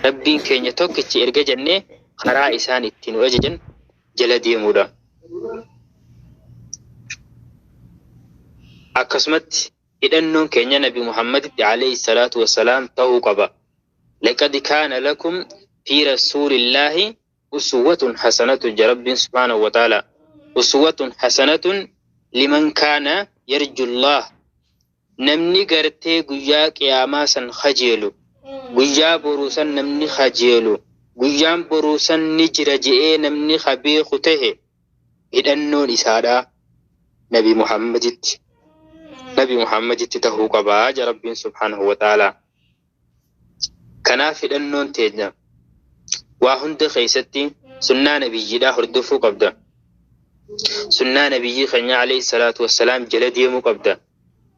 Rabbiin keenya tokkichi erga jennee karaa isaan itti nu ajajan jala deemuudha. Akkasumatti hidhannoon keenya Nabi Muhammaditti alayhi salaatu wassalaam ta'uu qaba. Laqad kaana lakum fi rasuulillaahi uswatun hasanatun ja Rabbiin subhaanahu wa ta'ala. Uswatun hasanatun liman kaana yarjullaah. Namni gartee guyyaa qiyaamaa san kajeelu, guyyaa boruu san namni kajeelu, guyyaan boruu san ni jira je'ee namni ka beeku tahe hidhannoon isaadha Nabi Muhammaditti. Nabi Muhammaditti tahuu qabaa ja Rabbiin subhaanahu wa ta'ala. Kanaaf hidhannoon teenya waa hunda keessatti sunnaa nabiyyiidhaa hordofuu qabda. Sunnaa nabiyyii keenya alayhi salaatu wassalaam jala deemuu qabda.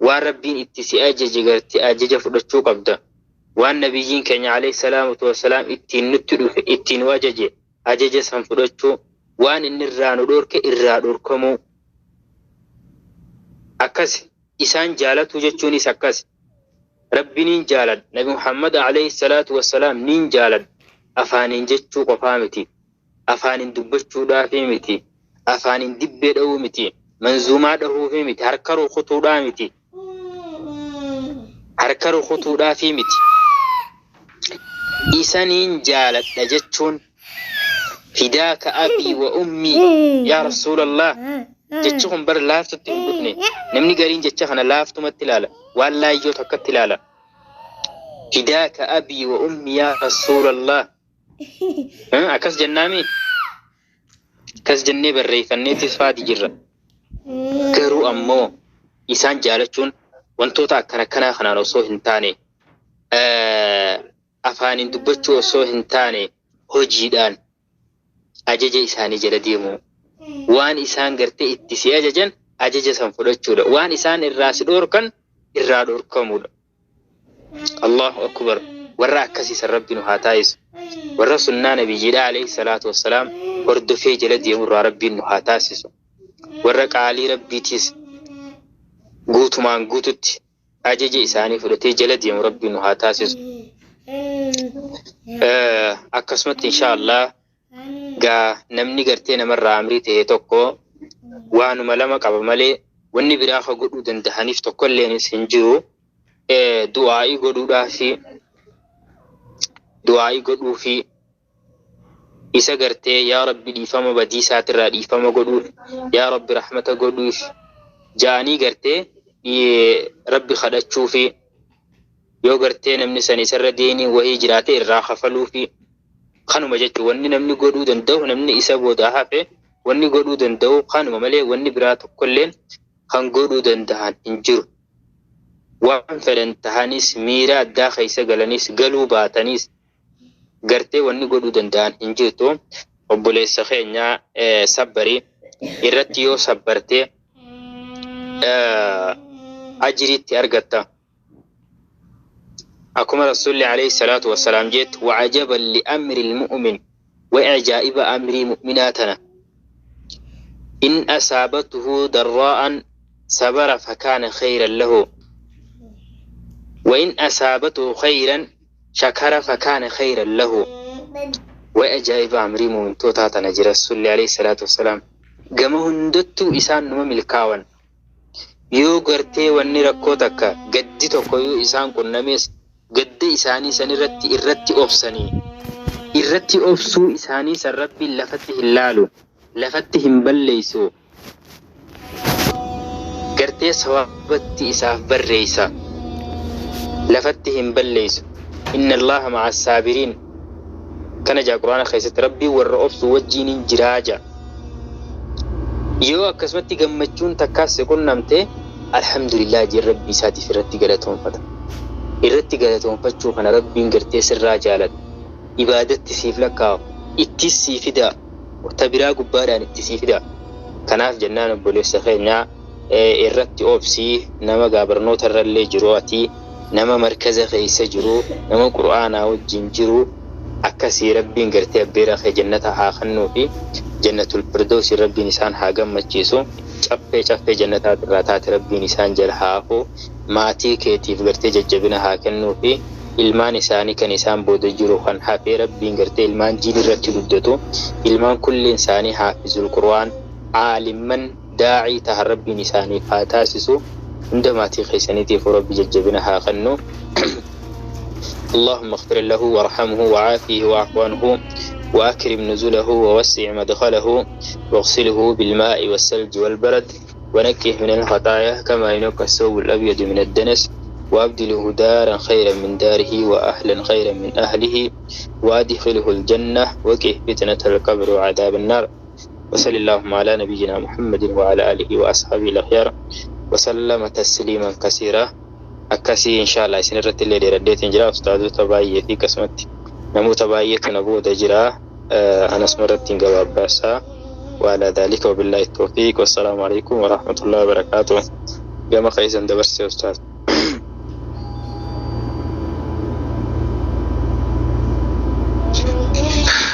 Waan Rabbiin itti si ajaje gartee ajaja fudhachuu qabda. Waan nabiyyiin keenya alayhi salaatu wassalaam ittiin nutti dhufe ittiin nu ajaje ajaja san fudhachuu, waan inni irraa nu dhorke irraa dhorkamuu. Akkas isaan jaalatuu jechuunis akkas. Rabbi niin jaaladha, Nabi Muhammad alayhi salaatu wassalaam niin jaaladha afaaniin jechuu qofaa miti. Afaaniin dubbachuudhaafii miti. Afaaniin dibbee dha'uu miti. Manzuumaa dhahuufii miti. Harka rukutuudhaa miti. Harka rukutuudhaafii miti. Isaniin jaaladha jechuun fidaaka abii wa ummii yaa rasuulallah jechi kun bar laaftutti hin dhufne. Namni gariin jecha kana laaftumatti ilaala. Waan laayyoo takkatti ilaala. Fidaaka abii wa ummii yaa rasuulallah. Akkas jennaami? Akkas jennee barreeffanneetis faati jirra. Garuu ammoo isaan jaalachuun wantoota akkana akkanaa kanaan osoo hin taane, afaaniin dubbachuu osoo hin taane, hojiidhaan ajaja isaanii jala deemuu. Waan isaan gartee itti si ajajan ajaja san fudhachuudha. Waan isaan irraa si dhoorkan irraa dhoorkamuudha. Allahu akbar. Warra akkasii san Rabbi nu haa taasisu. Warra sunnaa nabiyyiidhaa alayhi salaatu wassalaam hordofee jala deemu irraa Rabbiin nu haa taasisu. Warra qaalii Rabbiitiis guutumaan guututti ajaja isaanii fudhatee jala deemu Rabbiin nu haa taasisu. Akkasumatti insha Allah gaa namni gartee namarraa amrii ta'e tokko waanuma lama qaba malee wanni biraa ka godhuu dandahaniif tokkolleenis hin jiru. Du'aa'ii godhuudhaafi du'aa'ii godhuufi isa gartee yaa Rabbi dhiifama badii isaatirraa dhiifama godhuuf, yaa Rabbi rahmata godhuuf ja'anii gartee Rabbi kadhachuufi, yoo gartee namni san isarra deeniin wahii jiraate irraa kafaluufi. Kanuma jechuun wanni namni godhuu danda'u, namni isa booda hafe wanni godhuu danda'u kanuma malee wanni biraa tokkolleen kan godhuu danda'an hin jiru. Waan fedhan tahanis, miira addaa keessa galanis galuu baatanis, gartee wanni godhuu danda'an hin jirtu. Obboleessa keenya, sabbari irratti. Yoo sabbarte ajiriitti argatta. Akkuma Rasuulli alayhi salaatu wassalaam jettu, "Wacajaban liamri lmu'min", way ajaa'iba amrii mu'minaa tana, "In asaabatuhu darraa'an sabara fakaana khayran lahu, wa in asaabatuhu khayran shakara fakaana khayran lahu." Way ajaa'iba amrii mu'mintootaa tana jira Rasuulli alayhi salaatu wassalaam. Gama hundattuu isaan numa milkaawan. Yoo gartee wanni rakkoo takka, gaddi tokko yoo isaan qunnames, gadda isaanii san irratti irratti obsanii, irratti obsuu isaanii san Rabbiin lafatti hin laalu, lafatti hin balleeysu, gartee sawaabatti isaaf barreeysa, lafatti hin balleeysu. "Inna Allaha ma'a saabiriin" kana jaa Quraana keessatti. Rabbiin warra obsu wajjiinin jiraa jaa. Yoo akkasumatti gammachuun takkaas si qunnamte, alhamdulillah jeen, Rabbii isaatiif irratti galatoonfata. Irratti galatoonfachuu kana Rabbiin gartee sirraa jaalata, ibaadatti siif lakkaa'a, ittis sii fidaa, ta biraa gubbaadhaan itti sii fidaa. Kanaaf jennaan, obboleessa keenya, irratti obsii. Nama gaa barnoota irrallee jiru, ati nama markaza keessa jiru, nama Qur'aanaa wajjin jiru akkasii, Rabbiin gartee abbeera kee jannata haa kennuufi, Jannatul Firdoosi Rabbiin isaan haa gammachiisu, caffee caffee jannataa irraa taate Rabbiin isaan jala haa hafu, maatii keetiif gartee jajjabina haa kennuufi. Ilmaan isaanii kan isaan booda jiru kan hafee Rabbiin gartee ilmaan diin irratti guddatu, ilmaan kulliin isaanii haafizul Qur'aan, aalimman daa'ii tahan Rabbiin isaaniif haa taasisu. Hunda maatii keessaniitiifuu Rabbi jajjabina haa kennu. اللهم اغفر له وارحمه وعافيه واعف عنه وأكرم نزله ووسع مدخله واغسله بالماء والثلج والبرد ونكه من الخطايا كما ينقى الثوب الأبيض من الدنس، وأبدله دارا خيرا من داره وأهلا خيرا من أهله، وأدخله الجنة وقه فتنة القبر وعذاب النار. وصل اللهم على نبينا محمد وعلى آله وأصحابه الأخيار وسلم تسليما كثيرا. Akkasii inshallah isin irratti illee dheeradheetiin jira. Ustaazota baay'ee fi akkasumatti namoota baay'eetu na booda jira. Anasuma irratti hin gabaabbaasaa. وعلى ذلك وبالله التوفيق، والسلام عليكم ورحمة الله وبركاته. كما قيسا دبرس يا أستاذ.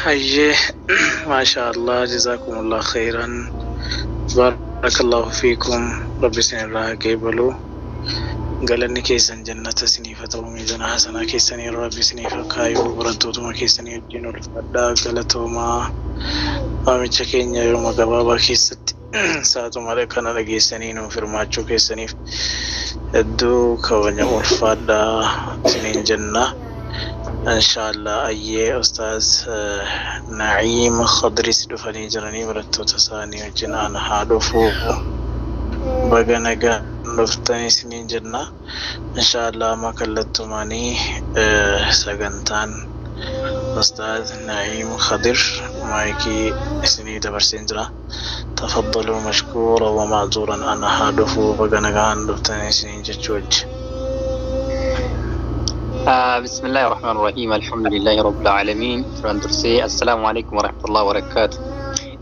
Hayyee, maashaa Allah, jazaakumullah khayran, barakallahu fiikum. Rabbi isin irraa haa qeebalu. Galanni keessan jannata isiniif haa ta'u, miizana hasanaa keessanii Rabbi isiniif haa kaayu. Barattootuma keessanii wajjin ulfaadhaa, galatoomaa. Waamicha keenya yeroo gabaabaa keessatti sa'atuma kana dhageessanii nuuf hirmaachuu keessaniif hedduu kabaja, ulfaadhaa isiniin jenna. Inshaallah ayyee, Ustaaz Na'iim Khadris dhufanii jiranii barattoota isaanii wajjin. Ana haa dhufu, baga nagaan dhuftanii isiniin jenna. Inshaallah amma kallattumaanii sagantaan Ustaaz Na'iim Khadir maayikii isinii dabarseen jira. Tafaddalu mashkuura wa ma'zuuran. Ana haa dhufu, baga nagaan dhuftanii isiniin jechuu wajji. بسم الله الرحمن الرحيم، الحمد لله رب العالمين. درسي، السلام عليكم ورحمة الله وبركاته.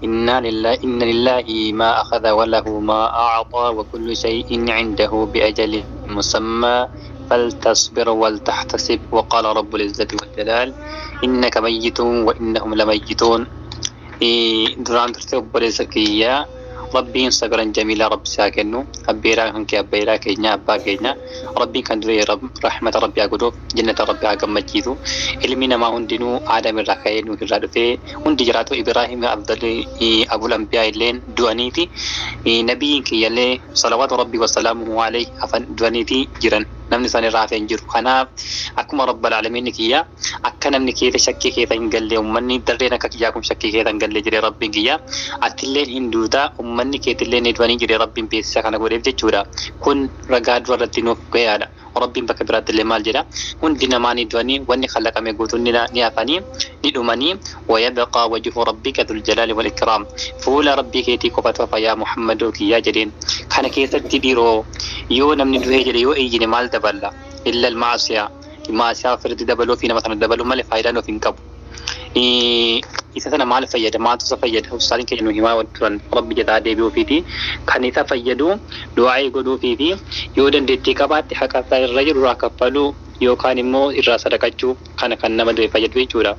إنا لله، إن لله ما أخذ وله ما أعطى، وكل شيء عنده بأجل مسمى، فلتصبر ولتحتسب. وقال رب العزة والجلال: إنك ميت وإنهم لميتون. Duraan dursee obboleessa kiyyaa, Rabbiin sabran jamiilaa Rabbi isaa kennu. Abbeeraa kan kee, abbeeraa keenya, abbaa keenya Rabbiin kan duree rahmata Rabbi haa godhuuf, jannata Rabbi haa gammachiisu. Ilmi namaa hundinuu Aadam irraa ka'ee nuuf irraa dhufee hundi jiraatu. Ibraahim Abdalli Abul Ambiyaa illeen du'aniiti, nabiyyiin kiyyallee salawaatu Rabbi wasalaamuhu alayhi hafan du'aniiti jiran, namni isaan irraa hafee hin jiru. Kanaaf akkuma Rabbal Aalamiin kiyya akka namni keessa shakkii keessa hin galle, ummanni darreen akka kiyyaa kun shakkii keessa hin galle jedhee Rabbiin kiyya, atilleen hin duuta, ummanni keetillee ni du'anii jedhee Rabbiin beeksisa kana godheef jechuudha. Kun ragaa dura irratti nuuf gahaadha. Rabbiin bakka biraatti illee maal jedha? Hundi namaa ni du'anii, wanni kalaqame guutuun ni hafanii, ni dhumanii. ويبقى وجه ربك ذو الجلال والإكرام, fuula Rabbii keetii qofatu hafa yaa Muhammadoo kiyyaa jedheen. Kana keessatti dhiiroo, yoo namni du'ee jedhe yoo iyyine maal daballa? إلا المعصية, maasiyaa ofirratti dabaluu fi nama sana dabaluu malee faayidaa nuuf hin qabu. Isa sana maal fayyada? Maaltu isa fayyada? Ustaaliin keenya nu himaa turan, Rabbi jedhaa deebi'uufiiti. Kan isa fayyadu du'aa'ii godhuufii fi yoo dandeettii qabaatte haqa isaa irra jiru irraa kaffaluu yookaan immoo irraa sadaqachuu, kana kan nama du'e fayyadu jechuudha.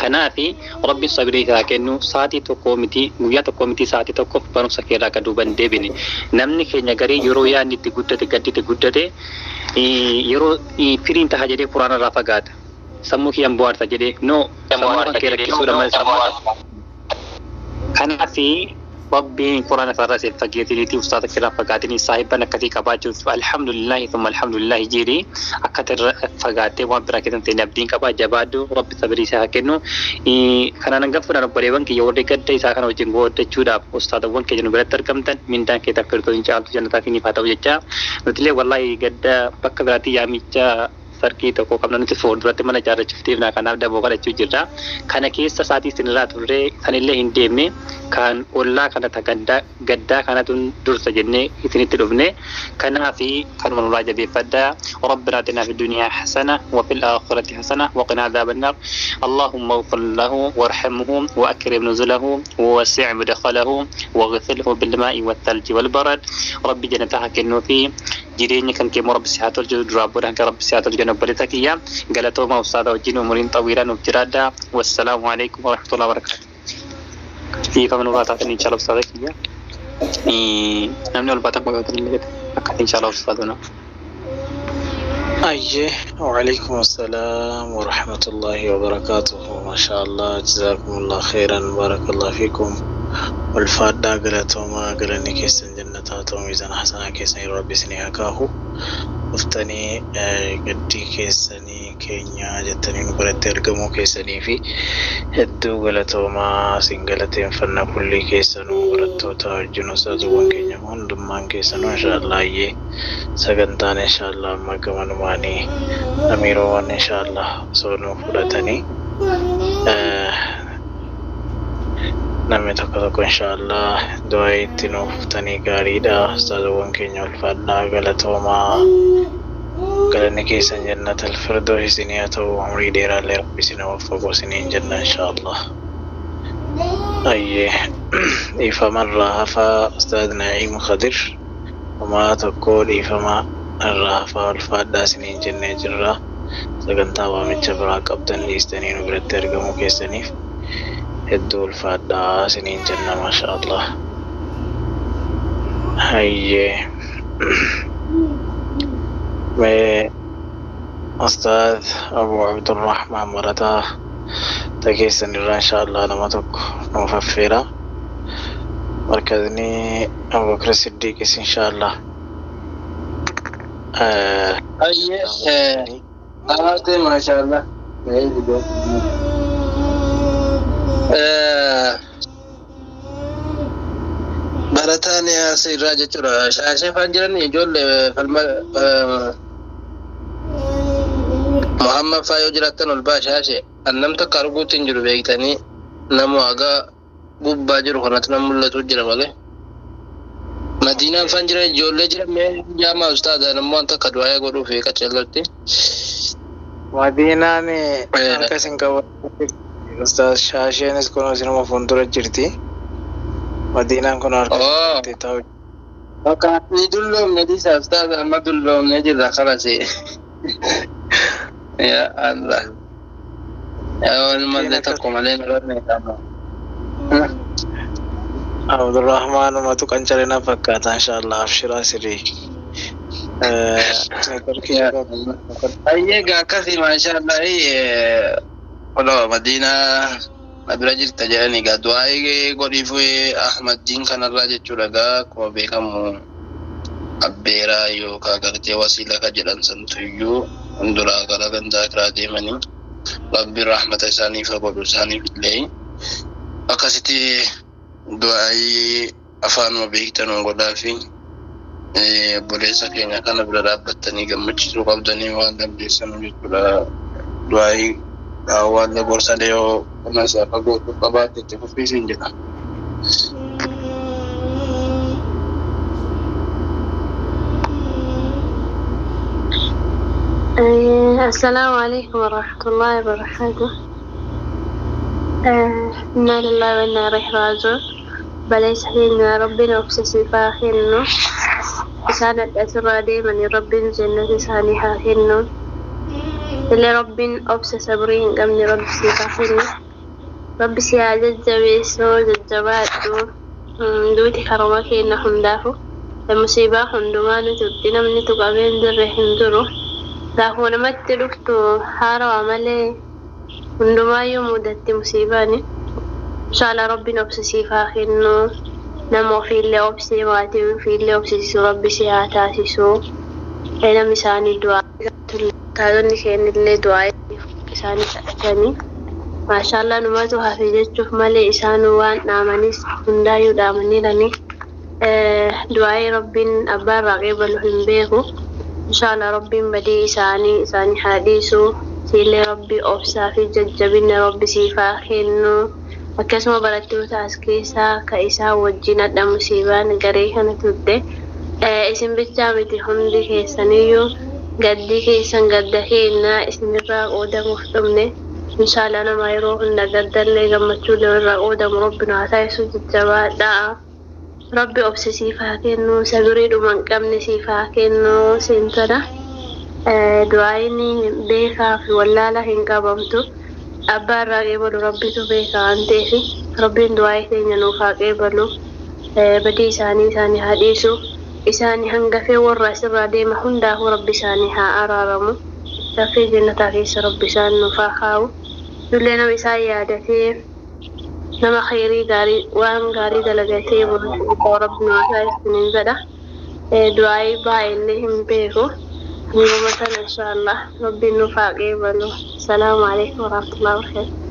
Kanaafi Rabbi sabrii isaa kennu. Sa'aatii tokko miti, guyyaa tokko miti, sa'aatii tokkoof barumsa keerraa akka duuban deebine. Namni keenya garii yeroo yaadni itti guddate, gaddi itti guddate, yeroo firiin taha jedhee Quraana irraa fagaata. Sammuu kiyyaan bohaarsa jedhee, no, sammuu kan kee rakkisuudha malee. Kanaafi Rabbiin Quraana isaarraa siif fageetiniiti, ustaata keerraa fagaatanii saahiban akkasii qabaachuuf alhamdulillahi thumma alhamdulillahi jedhee akka irra fagaattee waan biraa keessan ta'e abdiin qabaa. Jabaadhu, Rabbi sabrii isaa haa kennu. Kanaan hangafuudhaan obboleewwan kiyya warri gadda isaa kana wajjin qooddachuudhaaf ustaatawwan keenya nu biratti argamtan, mindaan kee takka hin caaltu jannataa fi haa ta'u jecha. Nutillee wallahi gadda bakka biraatti yaamicha sarkii tokko qabna, nuti fuulduratti mana ijaarrachuuf deemna, kanaaf daboo kadhachuu jirra. Kana keessa isaatii isinirraa turree sanillee hin deemne, kan ollaa kana ta gaddaa kanatu dursa jennee isinitti dhufne. Kanaafi kanuma nurraa jabeeffadhaa. ربنا آتنا في الدنيا حسنة وفي الآخرة حسنة وقنا عذاب النار. اللهم اغفر له وارحمه وأكرم نزله ووسع مدخله واغسله بالماء والثلج والبرد. ربي جنتها كنو في jireenya kan kee Rabbi si haa tolchu, duraa booda kan Rabbi si haa tolchu. Obboleessa kiyya, galatooma. Ustaada wajjin umuriin xawiilaa nuuf jiraadha. Wassalaamu alaikum warahmatullahi wabarakaatu. Dhiifama nurraa taatan inshallah. Ustaada kiyya, namni ol baatan qofaatan illee akkati inshallah ustaaduna. Ayyee, waalaikum assalaam wa rahmatullahi wa barakaatuhu. Masha Allah, jazakumullah khairan, barakallahu fiikum. Ulfaadhaa, galatoomaa, galanni keessan jannataa ta'u, miizana hasanaa keessan yeroo Rabbi isinii haa kaahu. Dhuftanii gaddii keessanii keenya jettanii nu biratti argamuu keessanii fi hedduu galatoomaa, isin galateeffanna kullii keessanuu, barattoota wajjin, ustaazuwwan keenya hundummaan keessanuu, inshaallah. Ayyee, sagantaan inshaallah amma gamanumaanii amiiroowwan inshaallah osoo nu fudhatanii, namni tokko tokko inshaallah du'aa itti nuuf fuftanii gaariidha. Ustaazuwwan keenya, ulfaadhaa, galatoomaa, galanni keessan jannata alfirdoos isinii haa ta'u, umrii dheeraallee Rabbi isin haa waffaqu isiniin jenna inshaallah. Ayyee, dhiifamarraa hafaa, Ustaaz Na'iim Khadir, homaa tokko dhiifama irraa hafaa, ulfaadhaa isiniin jennee jirra. Sagantaa waamicha biraa qabdan dhiistanii nu biratti argamuu keessaniif hedduu ulfaadhaa isiniin jenna, maasha Allah. Hayyee, mee Ustaaz Abu Abdurrahmaan barataa ta keessan irraa inshaallah nama tokko nuuf affeera. Markazni Abubakar Siddiqis inshaallah Ayyee, haate, maashaallah. Barataan asirraa jechuudha. Shaashee faan jiran ijoollee falma Muhammad faa yoo jiraattan ol baa shaashee. An nam tokko arguutti hin jiru beektanii, namu haga gubbaa jiru kanatti nam mul'atu jira malee. Madiinaan faan jira, ijoollee jira, mee jaamaa ustaaza nammoo waan takka du'aa godhuu fi qaceellotti. Madiinaan harka isin qabu. Ustaaz Shaasheenis kun isinuma fuuldura jirti. Madiinaan kun harka isin taa'u. Bakka ni dulloomne dhiisa ustaaza, amma dulloomne jirra kalasi. Ya Allah. Yaa waan mallee tokko malee nurra qaba. Abdurrahmaan umatu qancalina fakkaata inshaallah, abshiraa sirii. Networkii. Ayyee gaa, akkasii, maashaallah. Ola Madiinaa na bira jirta jedhanii gaa du'aa godhiif Ahmaddiin kanarraa jechuudha. Gaa akkuma beekamu abbeeraa yookaan gartee wasiila ka jedhan santu iyyuu hunduraa gara gandaa kiraa deemanii, Rabbiin rahmata isaaniif haa godhu, isaaniif illee akkasitti du'aayii afaanuma beektanuu godhaa fi obboleessa keenya kana bira dhaabbattanii gammachiisuu qabdanii waan dandeessan jechuudha. Du'aayii waan gorsalee yoo kanas akka gootu qabaatte itti fufiisiin jedha. السلام عليكم ورحمة الله وبركاته. إنا لله وإنا إليه راجعون. Obboleessa keenya Rabbiin obsa siif haa kennu. Isaan asirraa deemanii Rabbiin jannata isaanii haa kennu. Illee Rabbiin obsa sabrii hin qabne Rabbi siif haa kennu. Rabbi si haa jajjabeessuu, jajjabaadhu. Duuti karuma keenya hundaafu. Musiibaa hundumaa nuti namni tuqamee hin jirre hin jiru. Gaafuma namatti dhuftu haarawaa malee hundumaayyuu mudatti musiibaani. Inshallah Rabbiin obsa siif haa kennu. Nama ofiillee obsee maatii ofiillee obsiisu Rabbi si haa taasisu. Namni isaanii du'aa taatonni keenyillee du'aa isaanii kadhatanii. Maashaallah, numatu hafe jechuuf malee isaan waan dhaamanis hundaayyuu dhaamaniirani. Du'aa'ii Rabbiin abbaa irraa qeebalu hin beeku. Inshallah Rabbiin badii isaanii isaanii haa dhiisu. Siillee Rabbi obsaa fi jajjabina Rabbi siif haa kennu. Akkasuma barattoota as keessaa ka isaan wajjin hadha musiibaan garee kana turte. Isin bichaa miti, hundi keessaniyyuu gaddii keessan gadda keenya isinirraa qoodamuuf dhumne. Inshallah nama yeroo hunda gaddallee gammachuullee irraa qoodamu Rabbi nu haa taasisu, jajjabaadhaa. Rabbi obsa siif haa kennu, sabirii dhuma hin qabne siif haa kennu seentodha. Du'aayin beekaa fi wallaala hin qabamtu. Abbaa irraa qeebalu Rabbitu beeka waan ta'eef Rabbiin du'aayii keenya nuuf haa qeebalu. Badii isaanii isaanii haa dhiisu. Isaanii hangafee warra asirraa deema hundaafuu rabbi isaanii haa araaramu. Caffee jannataa keessa rabbi isaan nuuf haa kaa'u. Nullee nama isaan yaadatee nama khayrii gaarii waan gaarii dalagatee bulu rabbi nu haa taasisu niin jedha. Du'aayii baay'eellee hin beeku. Hanguma sana inshaallah rabbiin nuuf haa qeebalu. Salaamu alaikum warahmatullahi wabarakatuh.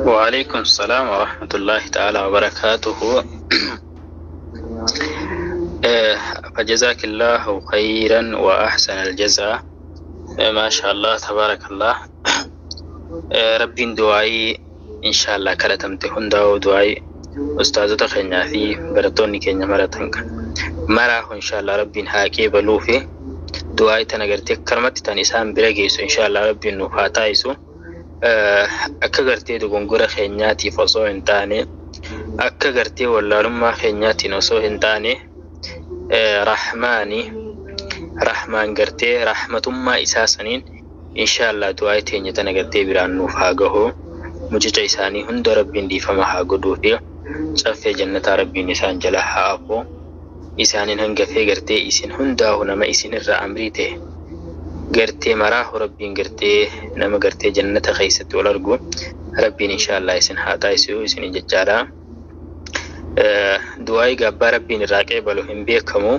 وعليكم السلام ورحمة الله تعالى وبركاته. فجزاك الله خيرا وأحسن الجزاء. ما شاء الله تبارك الله. ربين دعائي إن شاء الله كرتمت هندا ودعائي أستاذة خينا في برتوني كينيا مرتنك مراه إن شاء الله ربين هاكي بلوفي دعائي تنقرتي كرمت تنسان برقيسو إن شاء الله ربين نفاتايسو. Akka gartee dogongora keenyaatiif osoo hin taane, akka gartee wallaalummaa keenyaatiin osoo hin taane, rahmaani rahmaan gartee rahmatummaa isaa saniin inshaallah du'aa teenya tana gartee biraan nuuf haa gahu. Mucica isaanii hunda rabbiin dhiifama haa godhuu fi caffee jannataa rabbiin isaan jala haa afu. Isaaniin hangafee gartee isin hundaahu nama isin irraa amrii ta'e gartee maraahu rabbiin gartee nama gartee jannata keessatti wal argu rabbiin inshaallah isin haa taasisu isin jechaadha. Du'aayi gabbaa rabbiin irraa qeebalu hin beekamu.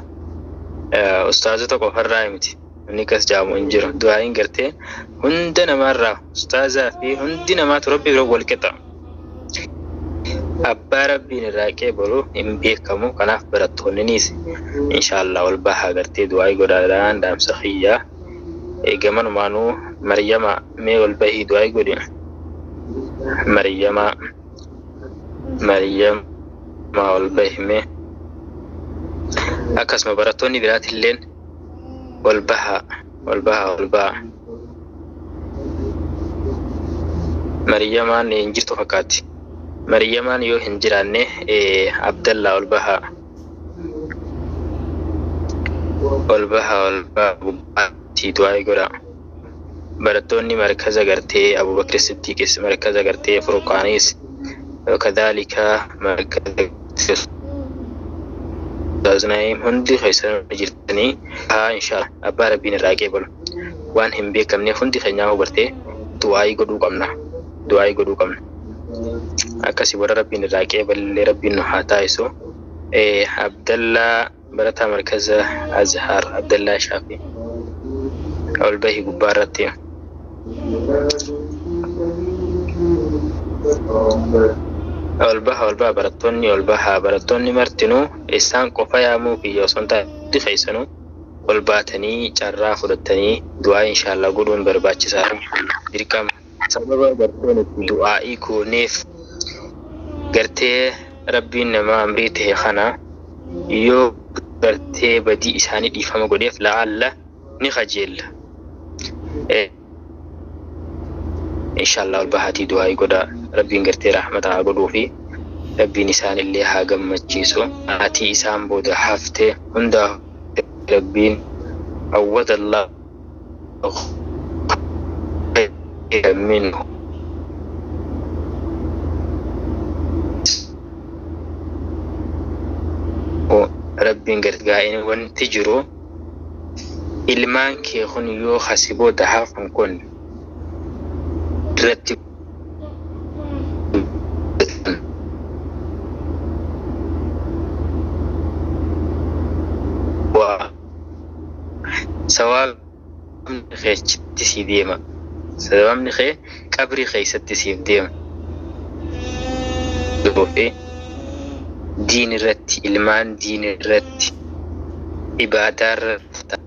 Ustaazota qofarraa miti. Inni kas jaamu hin jiru. Du'aayiin gartee hunda namaarraa ustaazaa fi hundi namaatu rabbi bira wal qixa. Abbaa rabbiin irraa qeebalu hin beekamu. Kanaaf barattoonninis inshaallah wal bahaa gartee du'aayii godhaadhaan dhaamsa kiyyaa. Gamanumaanuu Maryama mee ol bahii du'aa godhi. Maryama Maryama ol bahi mee. Akkasuma barattoonni biraatilleen ol bahaa ol bahaa ol bahaa. Maryamaan hin jirtu fakkaatti. Maryamaan yoo hin jiraanne Abdallaa ol bahaa. Ol bahaa ol bahaa gubbaa. Du'aa godha. Barattoonni markaza gartee Abubakar Siddiqis, markaza gartee Furqaanis, kadhalika markaza Ustaaz hundi keessan jirtanii haa inshaallah abbaa rabbiin irraa qeebalu. Waan hin beekamneef hundi keenyaa gartee du'aa godhuu qabna. Du'aa godhuu qabna. Akkasii warra rabbiin irraa qeeballee rabbiin nu haa taasisu. Abdallaa barataa markaza Azhar Abdallaa Shaafi. Ol bahii gubbaa irratti. Ol baha ol baha barattoonni ol baha barattoonni martinuu isaan qofa yaamuu kiyya osoo hin taane hundi keessanuu ol baatanii carraa fudhatanii du'aa inshaallah godhuun barbaachisaadha. Dirqama sababa garteen itti du'aa'ii gooneef gartee rabbiin nama amrii ta'e kana yoo gartee badii isaanii dhiifama godheef la'alla ni kajeella. Inshaallah ol bahaatii du'aa'ii godhaa. Rabbiin gartee rahmata haa godhuu fi rabbiin isaanillee haa gammachiisu. Maatii isaan booda haftee hundaa rabbiin awwadallah minhu. Rabbiin gargaa'in wanti jiru ilmaan kee kun yoo asi booda hafan kun irratti bu'aa sawaabni kee achitti sii deema. Sababni kee qabrii keessatti siif deema. Diin irratti ilmaan diin irratti ibaadaa irratti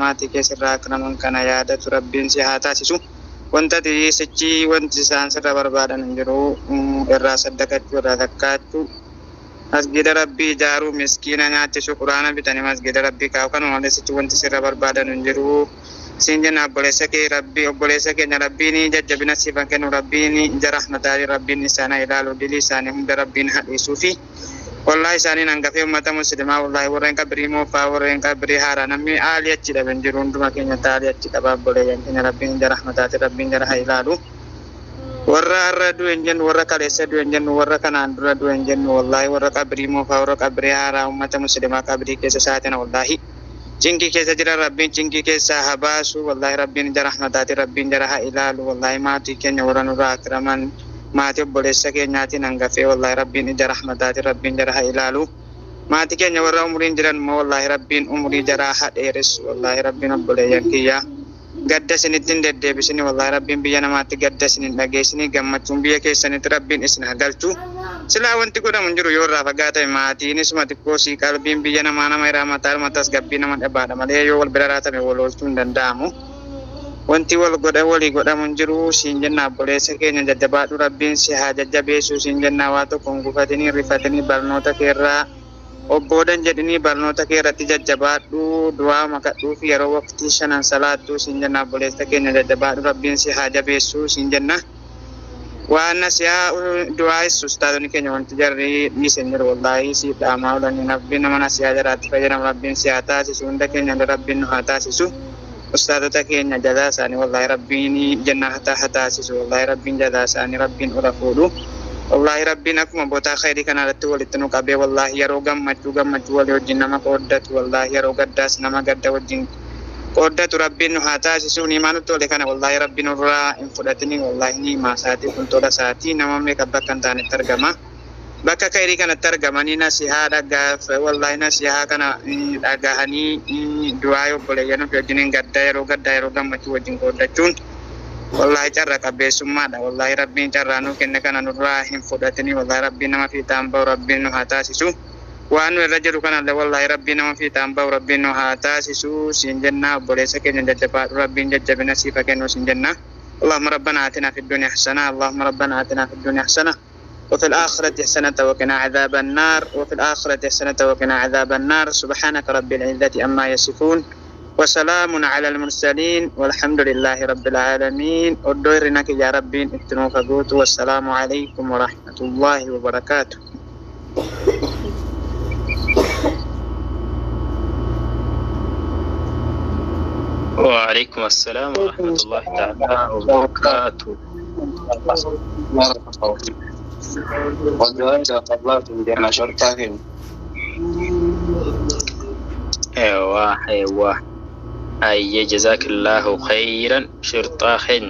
Maatii keessirraa akraman kana yaadatu Rabbiin si haa taasisu. Wanta sichi wanti isaan sirra barbaadan hin jiru, irraa saddaqachuu, irraa takkaachuu, masgida Rabbii ijaaruu, miskiina nyaachisu, quraana bitanii masgida Rabbii kaa'u, kanuma malee sichi wanti sirra barbaadan hin jiru. Siin jenna obboleessa kee, Rabbii obboleessa keenya Rabbiin jajjabina siif haa kennu, Rabbiin ija rahmataatiin Rabbiin isaan haa ilaalu, dilii isaanii hunda Rabbiin haa dhiisuu fi wallahi isaaniin hangafee ummata muslimaa, wallahi warreen qabrii moofaa, warreen qabrii haaraa, namni aalii achi dhabe hin jiru, hunduma keenya taalii achi qaba. Obboleeyyan keenya Rabbiin ija rahmataatiin Rabbiin jara haa ilaalu. Warra har'a du'e hin jennu, warra kaleessa du'e hin jennu, warra kanaan dura du'e hin jennu, wallahi warra qabrii moofaa, warra qabrii haaraa, ummata muslimaa qabrii keessa saatina, wallahi cinqii keessa jiran Rabbiin cinqii keessaa haa baasu. Wallahi Rabbiin ija rahmataatiin Rabbiin jara haa ilaalu. Wallahi maatii keenya warra nurraa akraman, maatii obboleessa keenyaatiin hangafee, wallahi Rabbiin ija rahmataatiin Rabbiin jara haa ilaalu. Maatii keenya warra umuriin jiran immoo wallahi Rabbiin umurii jaraa haa dheeressu. Wallahi Rabbiin obboleeyyan kiyyaa gadda isinitti hin deddeebisini, wallahi Rabbiin biyya namaatti gadda isin hin dhageessini, gammachuun biyya keessanitti Rabbiin isin haa galchu. Silaa wanti godhamu hin jiru yoo irraa fagaatame, maatiinisuma xiqqoo sii qalbiin biyya namaa nama irraa mataa matas gabbii nama dhabaadha malee yoo wal bira raatame wal oolchuu hin danda'amu. Wanti wal godha walii godhamu hin jiru. Siin jenna obboleessa keenya, jajjabaadhu, Rabbiin si haa jajjabeessu siin jenna. Waa tokko hin gufatini, hin rifatini, barnoota keerraa obboodan jedhini, barnoota kee irratti jajjabaadhu, du'aa makadhuu fi yeroo waqtii shanan salaattu siin jenna. Obboleessa keenya jajjabaadhu, Rabbiin si haa jabeessu siin jenna. Waan nasihaa du'aa ustaadonni keenya wanti jarri dhiise hin jiru, wallaahi siif dhaamaa oolanii. Rabbiin nama nasihaa jaraatti fayyadamu Rabbiin si haa taasisu, hunda keenya illee Rabbiin nu haa taasisu. Ustaadota keenya jazaa isaanii wallaahi Rabbiin jannata haa taasisu, wallaahi Rabbiin jazaa isaanii Rabbiin ola fuudhu. Wallaahi Rabbiin akkuma botaa khayrii kana irratti walitti nu qabee, wallaahi yeroo gammachuu gammachuu walii wajjin nama qooddatu, wallaahi yeroo gaddaas nama gadda wajjin qooddatu Rabbiin nu haa taasisu. Niimaa nutti tole kana wallaahi Rabbiin nurraa hin fudhatini, wallaahi niimaa isaatii kun tola isaatii. Nama meeqa bakka hin taanetti argama, bakka khayrii kanatti argamanii nasihaa dhagaaf, wallaahi nasihaa kana dhagahanii du'aa obboleeyyan ofii wajjiniin gaddaa, yeroo gaddaa yeroo gammachuu wajjin qooddachuun wallaahi carra qabeessummaadha. Wallaahi Rabbiin carraa nuu kenne kana nurraa hin fudhatini, wallaahi Rabbiin nama fiixaan bahu Rabbiin nu haa taasisu. Waan nu irra jiru kanallee wallaahi Rabbiin nama fiixaan bahu Rabbiin nu haa taasisu siin jenna. Obboleessa keenya jajjabaadhu, Rabbiin jajjabina siif haa kennu siin jenna. اللهم ربنا آتنا في الدنيا حسنة، اللهم ربنا آتنا في الدنيا حسنة وفي الآخرة حسنة وقنا عذاب النار، وفي الآخرة حسنة وقنا عذاب النار. سبحانك رب العزة أما يصفون وسلام على المرسلين والحمد لله رب العالمين. ودورنك يا ربي اتنوك والسلام عليكم ورحمة الله وبركاته. وعليكم السلام ورحمة الله تعالى وبركاته. بارك الله فيك وجزاك الله خيرا شرطا. أيوة، أي جزاك الله خيرا شرطة خين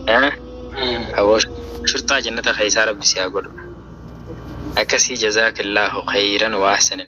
أه أو شرطة جنة خيسارة بس يا أكسي، جزاك الله خيرا وأحسن.